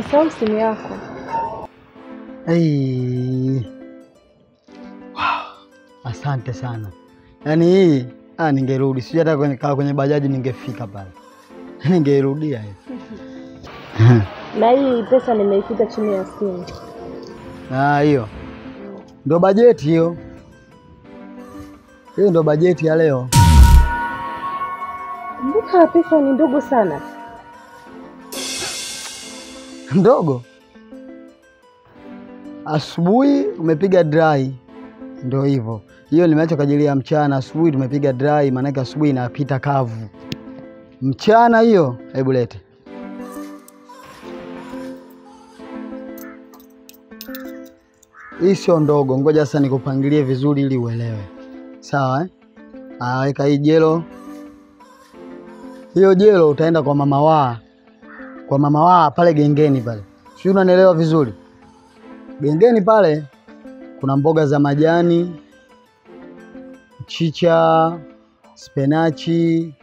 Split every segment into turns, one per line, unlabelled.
Umesahau simu yako.
Hey. Wow. Asante sana. Yaani hii ningerudi. Sijui hata kwenye bajaji ningefika pale. Ningeirudia hii.
Na hii pesa nimeikuta chini ya simu.
Ah, hiyo ndio bajeti hiyo. Hiyo ndio bajeti ya leo.
Mbona pesa ni ndogo sana?
Ndogo? Asubuhi umepiga dry. Ndio hivyo. Hiyo nimeacha kwa ajili ya mchana. Asubuhi tumepiga dry, maana yake asubuhi inapita kavu. Mchana hiyo, hebu lete. Hii sio ndogo, ngoja sasa nikupangilie vizuri ili uelewe. Sawa eh? Weka hii jelo. Hiyo jelo utaenda kwa mama waa. Kwa mama waa pale gengeni pale. Sio, unanielewa vizuri? Gengeni pale kuna mboga za majani, mchicha, spinachi,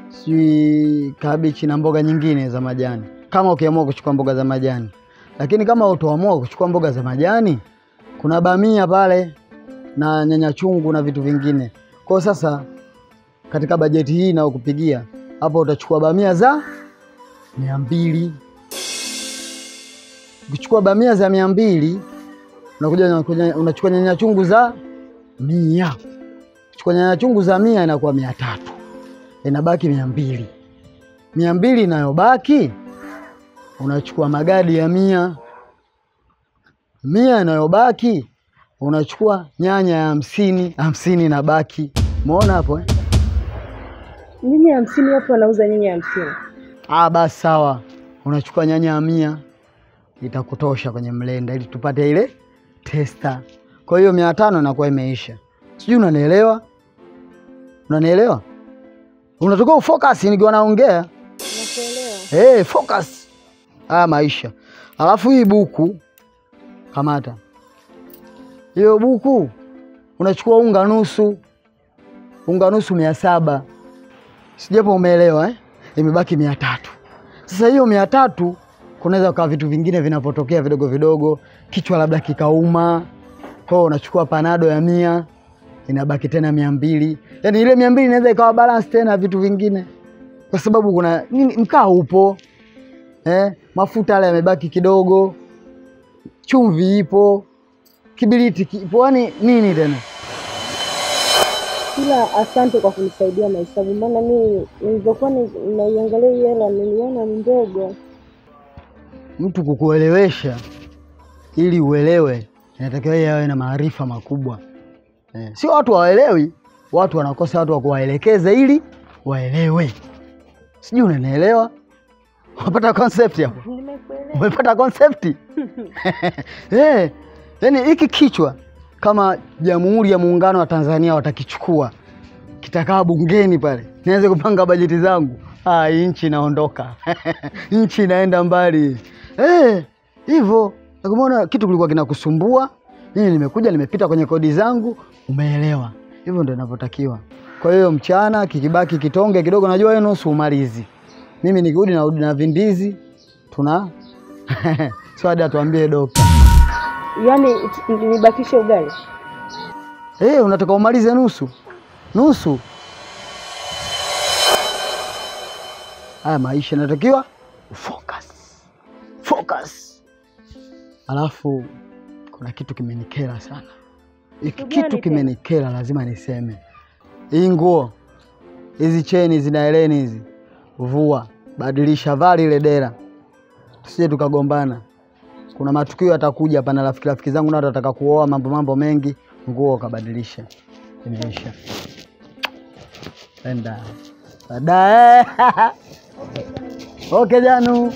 sijui kabichi na mboga nyingine za majani. Kama ukiamua kuchukua mboga za majani. Lakini kama utaamua kuchukua mboga za majani, kuna bamia pale na nyanya chungu na vitu vingine. Kwa sasa katika bajeti hii na ukupigia hapo utachukua bamia za 200. Ukichukua bamia za 200 unakuja unachukua nyanya chungu za 100. Ukichukua nyanya chungu za 100 inakuwa 300. Inabaki 200. 200 inayobaki unachukua magadi ya 100. 100 inayobaki unachukua nyanya ya 50, 50 inabaki. Umeona hapo eh?
Nyanya 50 hapo anauza nyanya 50.
Ah, basi sawa. Unachukua nyanya ya 100 itakutosha kwenye mlenda ili tupate ile testa. Kwa hiyo 500 inakuwa imeisha. Sijui unanielewa? Unanielewa? Unatakiwa ufocus nikiwa naongea.
Nakuelewa.
Eh, focus. Ah, maisha. Alafu hii buku kamata. Hiyo buku unachukua unga nusu. Unga nusu 700. Sijapo umeelewa eh? Imebaki 300. Sasa hiyo 300 kunaweza kwa vitu vingine vinapotokea vidogo vidogo, kichwa labda kikauma. Kwa hiyo unachukua panado ya 100, inabaki tena 200. Yaani ile 200 inaweza ikawa balance tena vitu vingine. Kwa sababu kuna nini, mkaa upo. Mafuta yale yamebaki kidogo. Chumvi ipo. Kibiliti kipo. Yaani nini tena?
Ila asante kwa kunisaidia mahesabu, maana mimi nilipokuwa naiangalia hii hela niliona ni ndogo.
Mtu kukuelewesha ili uelewe inatakiwa yeye awe na maarifa makubwa. Sio watu waelewi, watu wanakosa watu wa kuwaelekeza ili waelewe. Sijui unanielewa? Umepata concept hapo?
Nimekuelewa.
Umepata concept? Yaani hiki kichwa kama Jamhuri ya Muungano wa Tanzania watakichukua, kitakaa bungeni pale, nianze kupanga bajeti zangu. Ah, nchi inaondoka. Nchi inaenda mbali. Hivyo nakuona kitu kilikuwa kinakusumbua, mimi nimekuja nimepita kwenye kodi zangu, umeelewa. Hivyo ndio inavyotakiwa. Kwa hiyo mchana kikibaki kitonge kidogo, najua wewe nusu umalizi. Mimi nikirudi narudi na vindizi tuna swada atuambie dokta.
Yaani nibakishe ugali?
Unataka umalize nusu? Nusu. Haya maisha inatakiwa focus. Focus. Alafu kuna kitu kimenikera sana. Kitu kimenikera lazima niseme. Hii nguo, hizi cheni zina heleni hizi, vua, badilisha, vali ile dera. Tusije tukagombana. Kuna matukio yatakuja hapa na rafiki zangu nao watataka kuoa, mambo mengi, nguo kabadilisha. Imeisha. Enda. Baadaye. Okay, Janu.